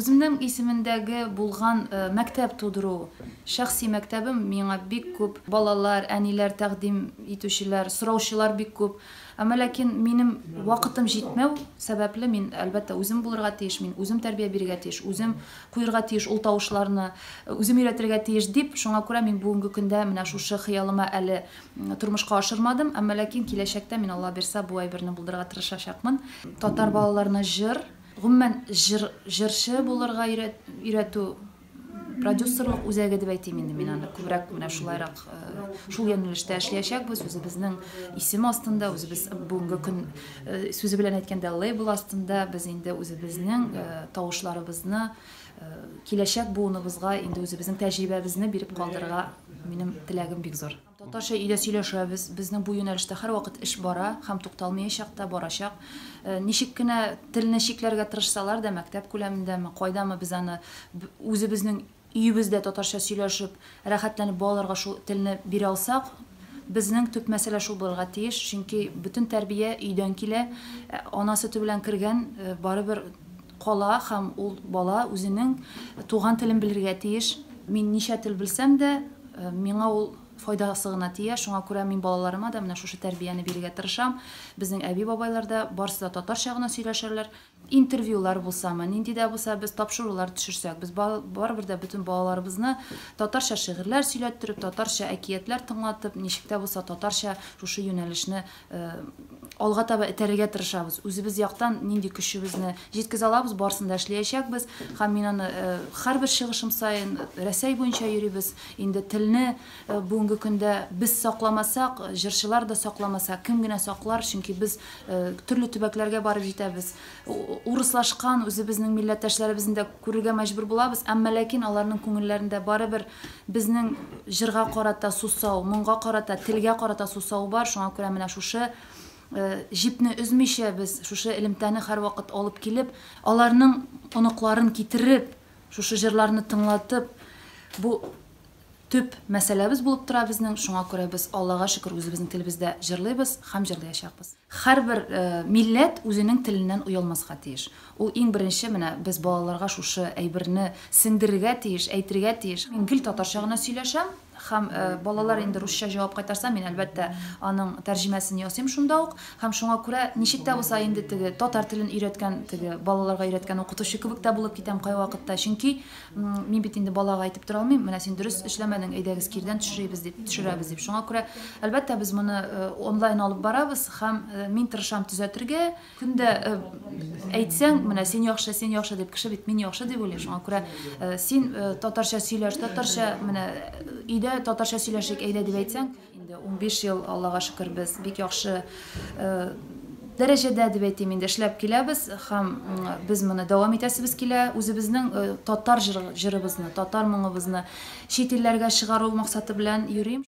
Үземнең исемендәге булган мәктәп тудыру, шәхси мәктәбем миңа бик күп балалар, әниләр тәкъдим итүчеләр, сораучылар бик күп. Әмма ләкин минем вакытым җитмәү сәбәпле, мин, әлбәттә, үзем булырга тиеш, мин үзем тәрбия бирергә тиеш, үзем куерга тиеш ул тавышларны, үзем өйрәтергә тиеш дип, шуңа күрә мин бүгенге көндә менә шушы хыялыма әле тормышка ашырмадым. Әмма ләкин киләчәктә мин, Алла бирса, бу әйберне булдырырга тырышачакмын. Татар балаларына җыр, Гомумән, җыр, җырчы булырга өйрәтү, продюсерлык үзәге дип әйтим инде мин аны. Күбрәк менә шулайрак шул юнәлештә эшләячәкбез, үзебезнең исем астында, үзебез бүгенге көн сүзе белән әйткәндә, лейбл астында без инде үзебезнең тавышларыбызны киләчәк буыныбызга инде үзебезнең тәҗрибәбезне биреп калдырырга минем теләгем бик зур. Татарча өйдә сөйләшәбез. Безнең бу юнәлештә һәрвакыт эш бара һәм тукталмыячак та, барачак. Ничек кенә телне чикләргә тырышсалар да, мәктәп күләмендәме, кайдамы, без аны үзебезнең өебездә татарча сөйләшеп, рәхәтләнеп балаларга шул телне бирә алсак, безнең төп мәсьәлә шул булырга тиеш, чөнки бөтен тәрбия өйдән килә. Ана сөте белән кергән барыбер кала һәм ул бала үзенең туган телен белергә тиеш. Мин ничә тел белсәм дә, миңа ул файдасы гына тия, шуңа күрә мин балаларыма да менә шушы тәрбияне бирергә тырышам. Безнең әби-бабайлар да барысы да татарча гына сөйләшәләр. Интервьюлар булсамы, нинди дә булса без тапшырулар төшерсәк, без барыбер дә бөтен балаларыбызны татарча шигырьләр сөйләттереп, татарча әкиятләр тыңлатып, ничек тә булса татарча шушы юнәлешне алга таба этәрергә тырышабыз. Үзебез яктан нинди көчебезне җиткезә алабыз, барысын да эшләячәкбез. Һәм мин аны һәрбер чыгышым саен Рәсәй буенча йөрибез. Инде телне бүгенге көндә без сакламасак, җырчылар да сакламаса, кем генә саклар, чөнки без төрле төбәкләргә барып җитәбез. Урыслашкан үзебезнең милләттәшләребезне дә күрергә мәҗбүр булабыз, әмма ләкин аларның күңелләрендә барыбер безнең җырга карата сусау, моңга карата, телгә карата сусау бар, шуңа күрә менә шушы җепне өзмичә без шушы элемтәне һәрвакыт алып килеп, аларның оныкларын китереп, шушы җырларны тыңлатып, бу төп мәсьәләбез булып тора безнең, шуңа күрә без, Аллага шөкер, үзебезнең телебездә җырлыйбыз һәм җырлыячакбыз. Һәрбер милләт үзенең теленнән оялмаска тиеш. Ул иң беренче менә без балаларга шушы әйберне сеңдерергә тиеш, әйтергә тиеш. Мин гел татарча гына сөйләшәм һәм балалар инде русча җавап кайтарса, мин, әлбәттә, аның тәрҗемәсен ясыйм шунда ук. Һәм шуңа күрә ничек тә булса инде теге татар телен өйрәткән, теге балаларга өйрәткән укытучы кебек тә булып китәм кайвакытта. Чөнки Мин бит инде балага әйтеп тора алмыйм, менә син дөрес эшләмәдең, әйдәгез кирдән төшерәбез дип, төшерәбез дип. Шуңа күрә, әлбәттә, без моны онлайн алып барабыз һәм мин тырышам төзәтергә. Көндә әйтсәң, менә син яхшы, син яхшы дип, кеше бит мин яхшы дип уйлый. Шуңа күрә син татарча сөйләш, татарча менә өйдә татарча сөйләшик, әйдә дип әйтсәң, Инде 15 ел, Аллага шөкер, без бик яхшы дәрәҗәдә дип әйтим инде эшләп киләбез һәм без моны дәвам итәсебез килә. Үзебезнең татар җырыбызны, татар моңыбызны чит илләргә чыгару максаты белән йөрим.